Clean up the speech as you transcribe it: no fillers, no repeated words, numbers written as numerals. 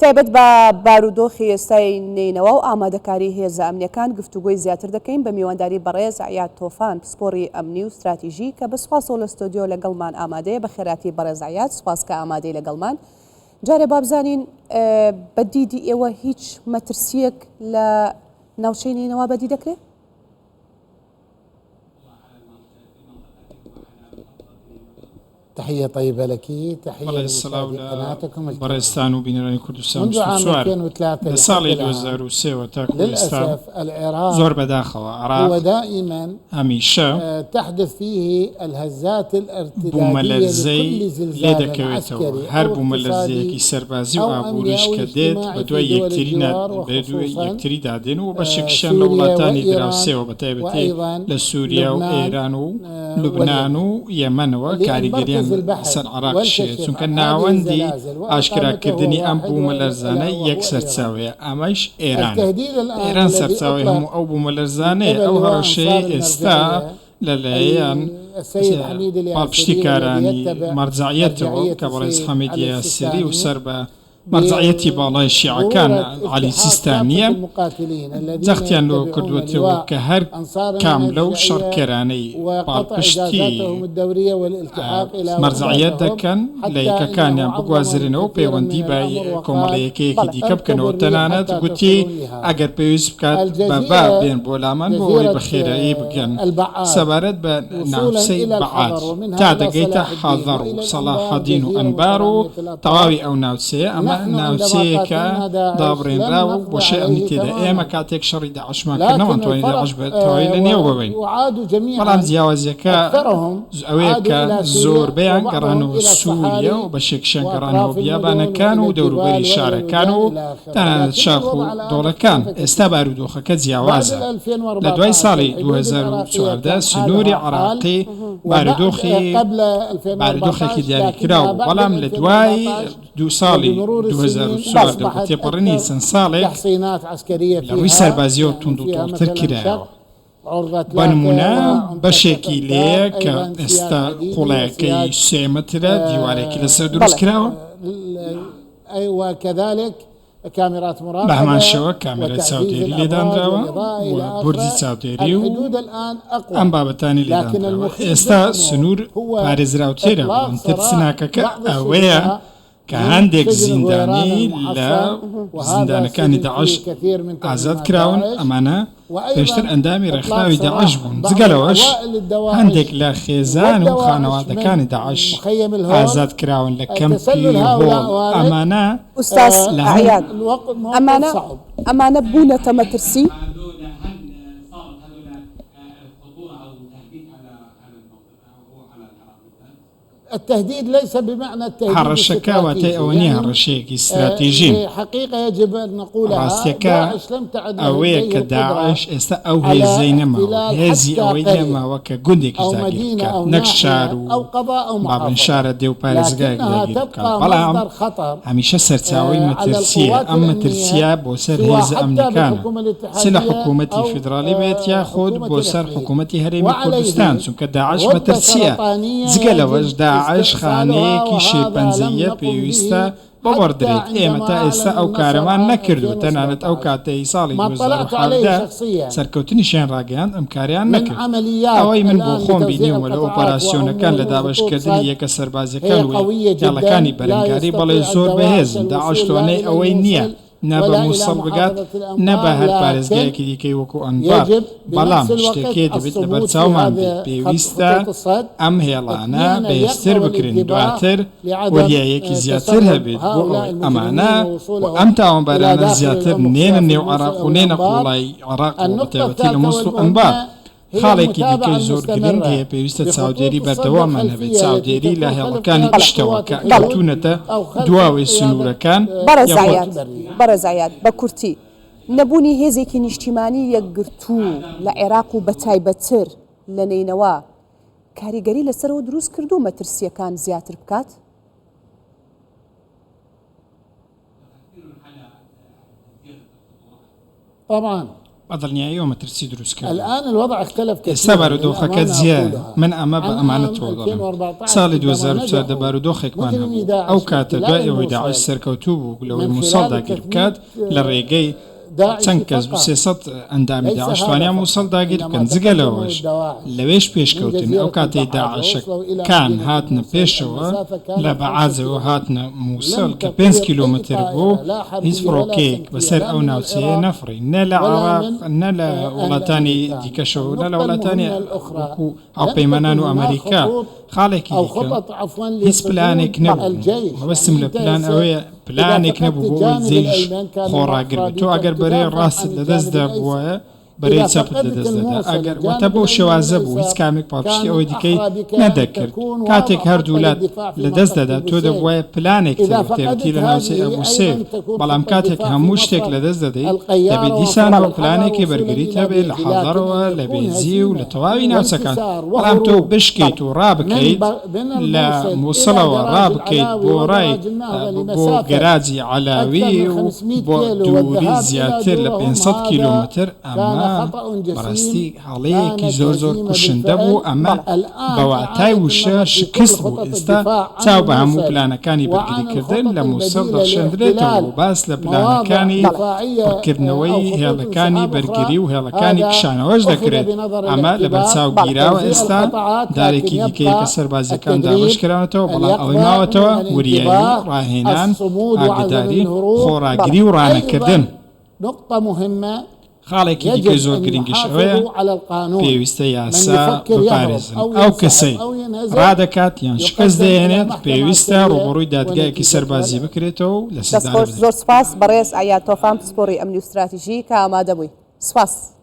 تایبەت بە بارودۆخی ئێستای نەینەوا و ئامادەکاری هێزە ئەمنیەکان گفتوگۆی زیاتر دەکەین بە میوانداری بەڕێز عیاد تۆفان پسپۆڕی ئەمنی و ستراتیژی کە بە سوپاسەوە لە ستۆدیۆ لەگەڵمان ئامادەیە بەخێرهاتی بەڕێز عیاد سوپاس کە ئامادەی لەگەڵمان جارێ بابزانین بە دیدی ئێوە هیچ مەترسیەک لە ناوچەی نەینەوا بەدی دەکرێت؟ تحية طيبة لك تحية بەڵێ سڵاو لمشاهدي لە قناتكم الكريمة بەڕێزتان و بینەرانی کوردستان منذ عام 24 2003 لە لحد ساڵی الآن 2003 وە تاکو ئێستا للأسف العراق زۆر بەداخەوە هو عێراق دائما هەمیشە آه، تحدث فيه الهزات الارتدادية بوومەلەرزەی لكل لێ زلزال دەکەوێتەوە عسكري هەر أو بوومەلەرزەیەکی اقتصادي سەربازی و أو أمني ئابووریش أو کە دێت اجتماعي بە في دوای دول یەکتری نا الجوار بە دوای وخصوصا یەکتریدا دێن و آه، بەشێکیشیان لە سوريا وڵاتانی وإيران دراوسێوە بە تایبەتی وأيضا لە سووریا و لبنان ئێران و آه، لوبنان واليمن و یەمەنەوە لأن کاریگەریان مركز البحث لەسەر عێراقیش هەیە والكشف چونکە عن هذه ناوەندی الزلازل وإقامته هو ئاشکراکردنی ئەم واحد بوومەلەرزانە ألا وهو یەک إيران سەرچاوەیە ئەمەش ئێرانە التهديد الآن ئێران الذي سەرچاوەی أطلق هەموو ئەو من بوومەلەرزانەیە قبل ئەو لواء هەڕەشەیە أنصار ئێستا المرجعية لەلایەن السيد حميد الياسري الذي پاڵپشتیکارانی يتبع مەرجەعیەتەوە مرجعية کە بەڕێز السيد حەمید علي یاسری و السيستاني سەر بە مەرجەعیەتی باڵای شیعەکان بضرورة عەلی التحاق كافة سیستانیە المقاتلين الذين جەختیان لەوە يتبعون کردووەتەوە لواء کە هەر أنصار کام لەو المرجعية شەڕکەرانەی وقطع پاڵپشتی إجازاتهم الدورية والالتحاق إلى مەرجەعیەت وحداتهم دەکەن لە حتى إنه یەکەکانیان عظم بگوازرێنەوە كثيرا پەیوەندی من بە الأمر وقال کۆمەڵەیەکەیەکی بەڵێ دیکە بکەنەوە اركبوا الريح تەنانەت حتى گوتی تصلوا لها ئەگەر پێویست بکات بە با الجزيرة بێن بۆ لامان بۆ ئەوەی جزيرة بە خێرایی بگەن البعاد سەبارەت بە وصولا ناوچەی إلى بەعاد الحضر ومنها تا إلى دەگەیتە صلاح الدين حەضەر و وإلى الأنبار سەلاحەدین و جزيرة ئەنبار و مترامية الأطراف تەواوی ئەو ناوچەیە ئەمە نحن عندما ناوچەیەکە قاتلنا داعش لم دابڕێنراوە و نقضي بۆشای ئەمنی عليه تێدا ئێمە تماما کاتێک شەڕی داعشمان کرد لكن نەمانتوانی داعش الفرق بە تەواوی لە نێو ببەین وعادوا بەڵام جميعا جیاوازیەکە أكثرهم ئەوەیە عادوا کە إلى سوريا زۆربەیان وبعضهم گەڕانەوە إلى سووریا الصحاري و بەشێکیشیان گەڕانەوە وأطراف المدن بیابانەکان وإلى و دەوروبەری الجبال وإلى شارەکان الوديان و إلى آخره تەنانەت لكن شاخ و الوضع الآن دۆڵەکان اختلف ئێستا كثيرا بارودۆخەکە بعد جیاوازە لە دوای 2014 ساڵی الحدود العراقية 2014 كان سنووری حالها حال عراقی وبعد بارودۆخی قبل بارودۆخێکی 2014 دیاریکراو لكنها بوو بعد بەڵام لە دوای 2014 دوو ساڵی وبمرور السنين 2014 بە أصبحت تێپەڕینی أكثر چەند ساڵێک تحصينات عسكرية لە ڕووی فيها سەربازیەوە يعني توند و فيها تۆڵتر مثلا کرایەوە شق عرضة بە ثلاثة نمونە وعمق بەشێکی 6 لێیە أمتار کە أيضا سياج ئێستا حديدي قوڵایەکەی وسياج سێ مەترە دیوارێکی لەسەر آه، دروست بەڵێ کراوە أي وكذلك كاميرات بە هەمان مراقبة شێوە کامێرای وتعزيز چاودێری الأبراج لێدانراوە والإضاءة و إلى بورجی آخره چاودێری و الحدود الآن ئەم أقوى بابەتانی لكن لێدانراوە المخيف ئێستا بالأمور سنوور هو پارێزراوترە إطلاق بەڵام سراح ترسناکەکە بعض ئەوەیە السجناء کە من هەندێک سجن غويران زیندانی لە المحصن وهذا زیندانەکانی سجن داعش فيه كثير من ئازاد تعليمات کراون داعش ئەمانە پێشتر وأيضا ئەندامی إطلاق ڕێکخراوی داعش سراح بوون بعض جگە لەوەش العوائل هەندێک الدواعش لە خێزان و والدواعش من خانەوادەکانی داعش مخيم الهول ئازاد کراون لە کەمپی تسلل هۆڵ هؤلاء وارد ئەمانە ئوستاز آه، لە هەم عیاد الوقت موقف ئەمانە صعب ئەمانە بوونەتە مەترسی؟ التهديد ليس بمعنى التهديد هەڕەشەکە واتای الاستراتيجي ئەوە نییە يعني هەڕەشەیەکی ستراتیژین حقيقة يجب أن نقولها ڕاستیەکە داعش لم تعد ئەوەیە لديه کە القدرة داعش ئێستا ئەو على هێزەی نەماوە احتلال هێزی حتى ئەوەی قرية نەماوە کە گوندێکیش أو داگیر مدينة بکات أو نەک ناحية شار و أو قضاء أو بابن محافظة شارە دێ و پارێزگایەک لكنها داگیر بکات تبقى بەڵام مصدر خطر هەمیشە سەرچاوەی على مەترسیە القوات ئەم الأمنية مەترسیە بۆ سەر سواء هێزە حتى ئەمنیەکانە بالحكومة چ لە الاتحادية حکوومەتی أو فیدراڵی بێت یاخود حكومة بۆ سەر الإقليم حکوومەتی هەرێمی وعليه کوردستان چونکە داعش غدة مەترسیە سرطانية جگە لەوەش يجب داعش استئصالها خانەیەکی وهذا لم شێرپەنجەییە نقم پێویستە به حتى ببڕدرێت ئێمە عندما تا ئێستا أعلن ئەو النصر کارەمان عام نەکردو تەنانەت ئەو 2017 کاتەی ساڵی ما اطلعت عليه 2017 شخصيا سەرکەوتنیشیان ڕاگەیاند ئەم کاریان من نەکرد عمليات ئەوەی من بۆ الآن خۆم بتوزيع بینیومە لە القطاعات ئۆپەراسیۆنەکان وعمول لە خطوط دابەشکردنی صد یەکە هي سەربازیەکان و قوية جدا هێڵەکانی لا بەرەنگاری بەڵێ يستطيع زۆر الدواعش بەهێزن داعش الوصول لا توانای إلى ئەوەی نییە الموصل نە بە ولا إلى مووسڵ بگات محافظة نە بە الأنبار هەر لكن پارێزگایەکی دیکەی وەکو ئەنبار يجب بەڵام بنفس الوقت شتێکێ دەبێت لەبەر الصمود في چاومان بێت هذا خط پێویستە خطوط الصد ئەم هێڵانە اثنين بەهێزتر اليقظة بکرێن والانتباه دواتر لعدم وریایەکی زیاتر تسرب هەبێت بۆ هؤلاء ئەوەی ئەمانە المجرمين و ووصولهم ئەم إلى تاوانبارانە داخل زیاتر العمق نێنە سواء في نێو الموصل عێراق أو و نێنە الأنبار قوڵای عێراق و النقطة بەتایبەتی لە الثالثة مووسڵ و ئەنبار والمهمة هي خاڵێکی المتابعة دیکەی زۆر گرنگ المستمرة هەیە پێویستە بخطوط چاودێری الصد بەردەوامان هەبێت الخلفية التي چاودێری لە تكون خلف هێڵەکانی قيادة پشتەوە قوات کە بەڵێ الحدود کەوتونەتە أو خلف دواوەی قيادة سنوورەکان بەڕێز یاخود عیاد القوات البرية بەڕێز عیاد بە کورتی نەبوونی هێزێکی نیشتیمانی یەکگرتوو لە عێراق و بەتایبەتتر لە نەینەوا کاریگەری لەسەرەوە دروست کردو مەترسیەکان زیاتر بکات؟ طبعا بە دڵنیاییەوە مەترسی دروست کردووە. الآن الوضع اختلف ئێستا كثيرا بارودۆخەکە للأمانة جیایە، أقولها. من ئەمە بە عن عام ئەمانەتەوە دەڵێم. 2014 ساڵی عندما 2014 نجحوا بارودۆخێکمان مجرمي هەبوو، داعش ئەو في کاتە احتلال دوای ئەوەی داعش الموصل سەرکەوتوو بوو لەوەی من موسڵ خلال داگیر تثبيت بکات لە ڕێگەی داعش چەند کەس بوو فقط 300 ئەندامی ليس داعش هذا توانیان فقط موسڵ داگیر إنما بکەن، جگە تقدموا لەوەش الدواعش لەوێش من پێشکەوتن ئەو جزيرة کاتەی البعاج ووصلوا إلى داعشەکان مدينة هاتنە الموصل پێشەوە المسافة لە كانت 5 بەعازەوە كيلو هاتنە موسڵ لم کە 5 تطير أي کیلۆمەتر بوو طائرة لا هیچ حربية ولا فڕۆکەیەک سنتية بەسەر لا ئەو من ناوچەیە العراق نەفڕی نە لە ولا عێراق من نە لە أهل وڵاتانی الأمريكان. دیکەشەوە نە لە النقطة وڵاتانی المهمة الأخرى وەکو لم هاوپەیمانان تكن و هناك ئەمریکا. خطوط خاڵێکی أو دیکە خطط عفوا هیچ پلانێک لصمود نەبوو الجيش مەبەستم يعني لە أنت پلان هسه ئەوەیە إذا پلانێک فقدت نەبوو بۆ ئەوەی الجانب جەیش الأيمن كان خۆڕاگر الأحرى بێت تۆ بك أن ئەگەر بەرەی تدافع ڕاستت عن لەدەستدا الجانب الأيسر بووایە بەرەی إذا چەپت فقدت لەدەست دەدا الموصل ئەگەر واتە الجانب بەو الأيمن شێوازە بوو هیچ والأيسر کامێک پاڵپشتی كان ئەوەی دیکەی أحرى بك أن نەدەکرد تكون کاتێک واضع خطة هەردوولات للدفاع في لەدەست منطقة دەدا تۆ البسيل دەبوایە پلانێک إذا تەبێت تایبەتی فقدت لە ناوچەی هذه ئەبوو سێف أيضا تكون بەڵام خطة کاتێک دفاع في هەموو شتێک مفرق لەدەست دەدەیت دەبێت القيارة دیسانەوە ومفرق الحضر پلانێکی وصولا بەرگریت إلى هەبێت لە بيتي لكن حەضەرەوە أن لە تكون بێزی و لە هزيمة تەواوی ناوچەکان وانكسار بەڵام تۆ وهروب بشکیت و من ڕابکەیت ب... من لە الموصل إلى موسڵەوە جراج ڕابکەیت العلاوي بۆ ڕای وجراج النهضة بۆ لمسافة گەراجی أكثر عەلاوی من و 500 بۆ كيلو دووری والذهاب إلى زیاتر لە دورهم 500 هذا کیلۆمەتر كان ئەمە خطأ جسيم بەڕاستی هەڵەیەکی كانت زۆر زۆر هزيمة کوشندە بوو بالفعل ئەمە الآن بە واتای إعادة وشە النظر في كل شکست بوو خطط ئێستا الدفاع عن چاو بە هەموو الموصل پلانەکانی وعن بەرگریکردن الخطط لە موسڵ البديلة دەخشێندرێتەوە لاحتلال و باس لە مواضع پلانەکانی دفاعية أو پڕکردنەوەی خطوط هێڵەکانی انسحاب أخرى بەرگری و هێڵەکانی هذا کشانەوەش أخذ دەکرێت بنظر ئەمە الاعتبار لەبەرچاو گیراوە توزيع ئێستا القطعات لكن دارێکی دیکەیە کە يبقى سەربازیەکان دابەش التدريب کراونەتەوە بەڵام ئەوەی اليقظة ماوەتەوە وریایی الانتباه ڕاهێنان الصمود وعدم ئاگداری الهروب خۆڕاگری و ڕانەکردن أيضا نقطة مهمة خاڵێکی دیکەی يجب زۆر أن گرنگیش ئەوەیە يحافظوا على القانون پێویستە من یاسا يفكر يهرب بپارێزن أو ئەو ينسحب کەسەی أو ينهزم ڕادەکات یان شکست يقدم إلى دەهێنێت محكمة پێویستە عسكرية ڕوبەڕووی دادگایەکی ونتيجتها سەربازی بکرێتەوە و لە دەست سزدانە خۆش بدرێت. زۆر سپاس بەڕێز عیاد تۆفان پسپۆڕی ئەمنی و ستراتیژی کە ئامادە بووی سپاس.